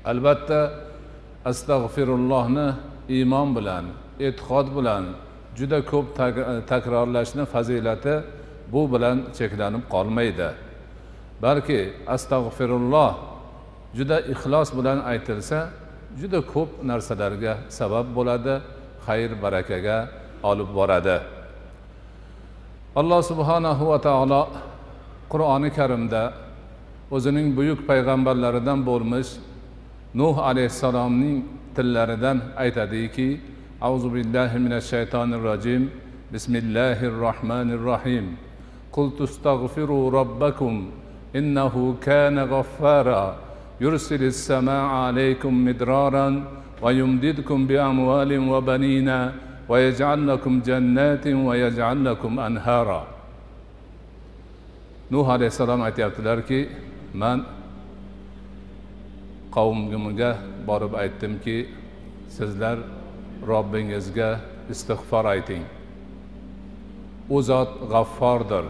Albatta, astag'firullohni iymon bilan, e'tiqod bilan juda ko'p takrorlashni fazilati bu bilan cheklanib qolmaydi. Balki astag'firulloh juda ixlos bilan aytilsa, juda ko'p narsalarga sabab bo'ladi, xayr barakaga olib boradi. Alloh subhanahu va taolo Qur'oni Karimda o'zining buyuk payg'ambarlaridan bo'lmish Nuh alayhissalomning tillaridan aytadiki: Auzu billahi minash shaytonir rojim. Bismillahir rohmanir rohim. Qul tastag'firu robbakum innahu kana g'affara yursilis samaa alaykum midraran va yumdidkum bi amwalin va banina va yaj'al lakum jannatin va yaj'al lakum anhara. Nuh alayhissalom aytayaptilarki, men qavmimga borib aytdimki, sizlar Robbingizga istig'for ayting. U zot g'affordir.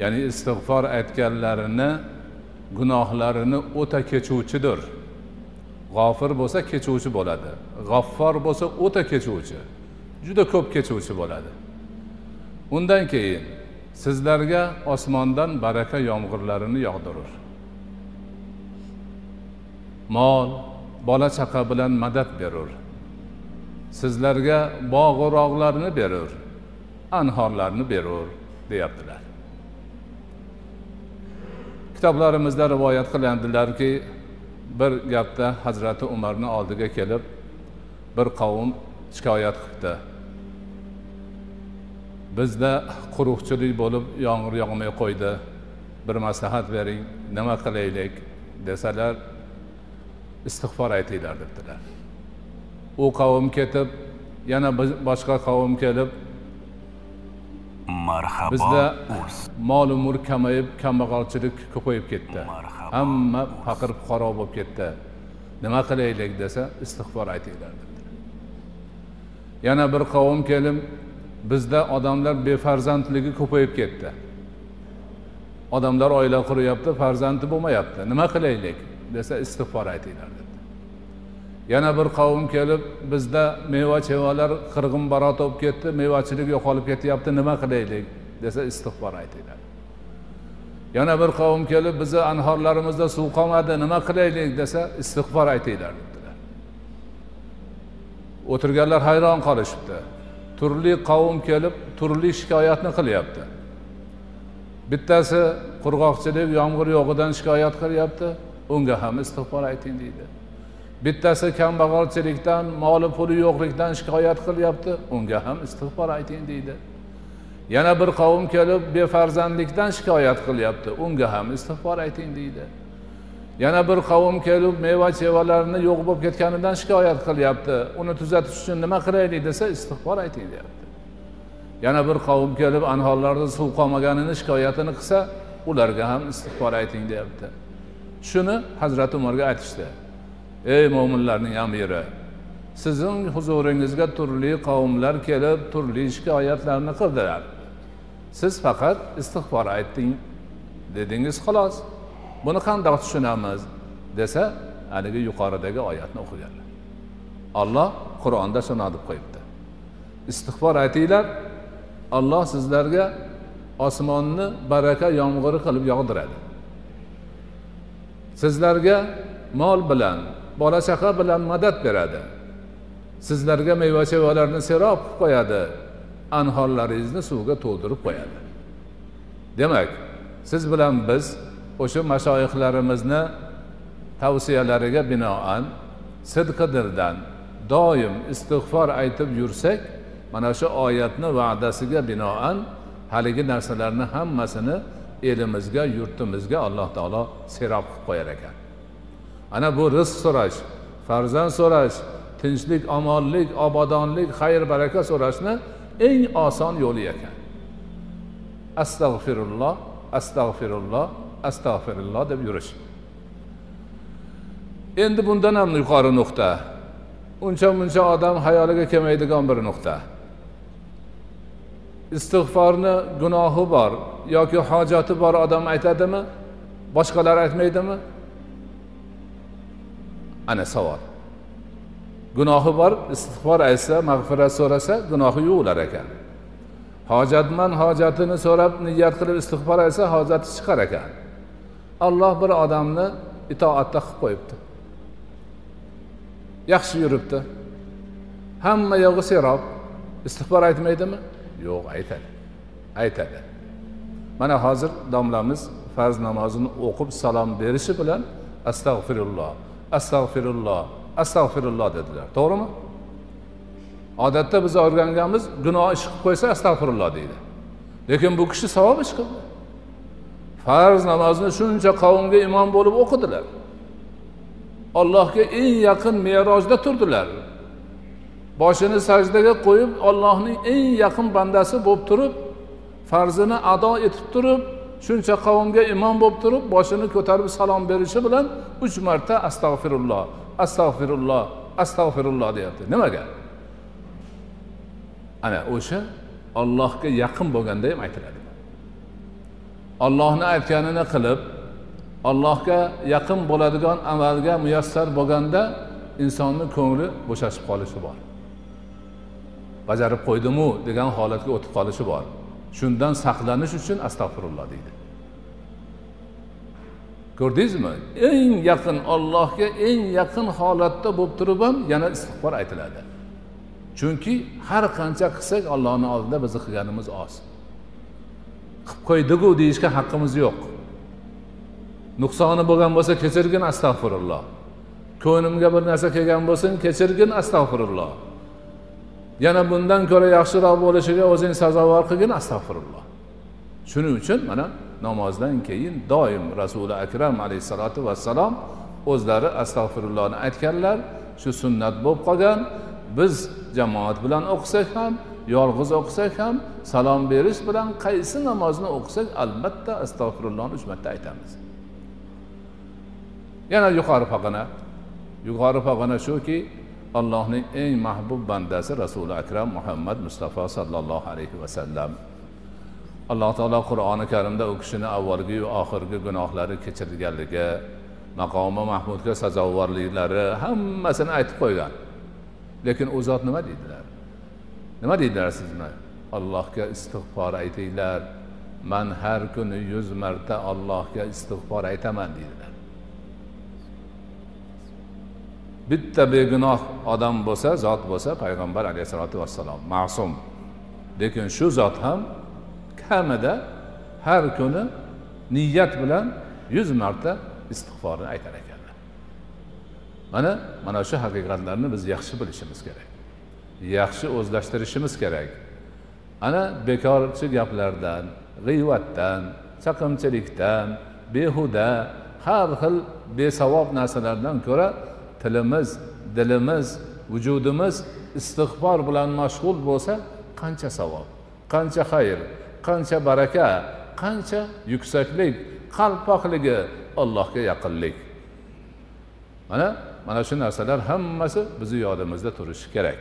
Ya'ni istig'for aytganlarini gunohlarini o'ta kechuvchidir. G'ofir bo'lsa kechuvchi bo'ladi. G'affor bo'lsa o'ta kechuvchi. Juda ko'p kechuvchi bo'ladi. Undan keyin sizlarga osmondan baraka yomg'irlarini yog'dirir. Mol, bola chaqa bilan madad berur. Sizlarga bog'-rog'larni berur, anhorlarni berur, deyaptilar. Kitoblarimizda rivoyat qilindilarki, bir gapda Hazrati Umarning oldiga kelib bir qavm shikoyat qildi. Bizda quruqchilik bo'lib yomg'ir yog'may qo'ydi. Bir maslahat bering, nima qilaylik desalar, istig'for aytinglar debdilar. U qavm ketib, yana boshqa qavm kelib, Marhabo. Bizda mol mulk kamayib, kambag'alchilik ko'payib ketdi. Hamma faqir fuqaro bo'lib ketdi. Nima qilaylik desa, istig'for aytinglar debdilar. Yana bir qavm kelib, bizda odamlar befarzandligi ko'payib ketdi. Odamlar oila quryapti, farzandi bo'lmayapti. Nima qilaylik desa, istig'for aytinglar debdi. Yana bir qavm kelib, bizda meva-chevalar qirg'in barot bo'lib ketdi, mevachilik yo'qolib ketyapti, nima qilaylik desa, istig'for aytinglar. Yana bir qavm kelib, bizni anhorlarimizda suv qolmadi, nima qilaylik desa, istig'for aytinglar debdilar. O'tirganlar hayron qolishibdi. Turli qavm kelib, turli shikoyatni qilyapti. Bittasi qurg'oqchilik, yomg'ir yo'g'idan shikoyat qilyapti, unga ham istig'for ayting deydi. Bittasi kambag'alchilikdan, moli puli yo'qlikdan shikoyat qilyapti, unga ham istig'for ayting deydi. Yana bir qavm kelib befarzandlikdan shikoyat qilyapti, unga ham istig'for ayting deydi. Yana bir qavm kelib meva-chevalarni yo'q bo'lib ketganidan shikoyat qilyapti, uni tuzatish uchun nima qilaylik desa, istig'for ayting deyapti. Yana bir qavm kelib anhorlarda suv qolmaganini shikoyatini qilsa, ularga ham istig'for ayting deyapti. Shuni Hazrati Umarga aytishdi. Ey mo'minlarning amiri, sizning huzuringizga turli qavmlar kelib, turli shikoyatlarni qildilar. Siz faqat istig'for ayting dedingiz, xolos. Buni qanday tushunamiz desa, haligi yuqoridagi oyatni o'qiganlar. Alloh Qur'onda shuni deb qo'yibdi. Istig'for aytinglar, Alloh sizlarga osmonni baraka yomg'iri qilib yog'diradi. Sizlarga mol bilan, bola chaqa bilan madad beradi. Sizlarga meva-chevalarni serob qilib qo'yadi, anhorlaringizni suvga to'ldirib qo'yadi. Demak, siz bilan biz o'sha mashoyixlarimizni tavsiyalariga binoan sidqi dildan doim istig'for aytib yursak, mana shu oyatni va'dasiga binoan haligi narsalarni hammasini elimizga, yurtimizga Alloh taolo serob qilib qo'yar ekan. Ana bu rizq so'rash, farzand so'rash, tinchlik, omonlik, obodonlik, xayr baraka so'rashni eng oson yo'li ekan. Astag'firulloh, astag'firulloh, astag'firulloh deb yurish. Endi bundan ham yuqori nuqta, uncha muncha odam xayoliga kelmaydigan bir nuqta. Istig'forni gunohi bor yoki hojati bor odam aytadimi? Boshqalar aytmaydimi? Ana savol. Gunohi bor, istig'for aytsa, mag'firat so'rasa, gunohi yuvilar ekan. Hojatmand hojatini so'rab niyat qilib istig'for aytsa, hojati chiqar ekan. Alloh bir odamni itoatda qilib qo'yibdi. Yaxshi yuribdi. Hamma yog'i serob. Istig'for aytmaydimi? Yo'q, aytadi. Aytadi. Mana hozir domlamiz farz namozini o'qib salom berishi bilan astag'firulloh, astag'firulloh, astag'firulloh dedilar. To'g'rimi? Odatda biz o'rganganmiz, gunoh ish qilib qo'ysa astag'firulloh deydi. Lekin bu kishi savob ish qildi. Farz namozini shuncha qavmga imom bo'lib o'qidilar. Allohga eng yaqin merojda turdilar. Boshini sajdaga qo'yib, Allohning eng yaqin bandasi bo'lib turib, farzini ado etib turib, shuncha qavmga imom bo'lib turib, boshini ko'tarib salom berishi bilan 3 marta astag'firulloh, astag'firulloh, astag'firulloh deyapti. Nimaga? Ana o'sha Allohga yaqin bo'lganda ham aytiladi. Allohni aytganini qilib, Allohga yaqin bo'ladigan amalga muyassar bo'lganda insonning ko'ngli bo'shashib qolishi bor. Bajarib qo'ydimu degan holatga o'tib qolishi bor. Shundan saqlanish uchun astag'firulloh deydi. Ko'rdingizmi? Eng yaqin Allohga eng yaqin holatda bo'lib turib ham yana istig'for aytiladi. Chunki har qancha qilsak Allohning oldida biz qilganimiz oz. Qilib qo'ydik-ku deyishga haqqimiz yo'q. Nuqsoni bo'lgan bo'lsa kechirgin astag'firulloh. Ko'nglimga bir narsa kelgan bo'lsin, kechirgin astag'firulloh. Yana bundan ko'ra yaxshiroq bo'lishiga o'zing sazovor qilgin astag'firulloh. Shuning uchun mana namozdan keyin doim Rasuli Akram alayhisolatu vassalom o'zlari astag'firullohni aytganlar, shu sunnat bo'lib qolgan. Biz jamoat bilan o'qisak ham, yolg'iz o'qisak ham, salom berish bilan qaysi namozni o'qisak albatta astag'firullohni 3 marta aytamiz. Yana yuqori pog'ona, yuqori pog'ona shuki, Allohning eng mahbub bandasi Rasuli Akram Muhammad Mustafa sallallohu alayhi vasallam. Alloh taolo Qur'oni Karimda u kishini avvalgi va oxirgi gunohlari kechirilganligi, maqomi mahmudga sazovorliklari hammasini aytib qo'ygan. Lekin u zot nima deydilar? Nima deydilar sizmi? Allohga istig'for aytinglar. Men har kuni 100 marta Allohga istig'for aytaman deydilar. Bitta begunoh odam bo'lsa, zot bo'lsa, payg'ambar alayhisolatu vassalom ma'sum. Lekin shu zot ham kamida har kuni niyat bilan 100 marta istig'forni aytar ekanlar. Mana shu haqiqatlarni biz yaxshi bilishimiz kerak. Yaxshi o'zlashtirishimiz kerak. Ana bekorchi gaplardan, g'iyvatdan, chaqimchilikdan, behuda, har xil besavob narsalardan ko'ra tilimiz, dilimiz, vujudimiz istig'for bilan mashg'ul bo'lsa, qancha savob, qancha xayr, qancha baraka, qancha yuksaklik, qalb pokligi, Allohga yaqinlik. Mana shu narsalar hammasi bizi yodimizda turishi kerak.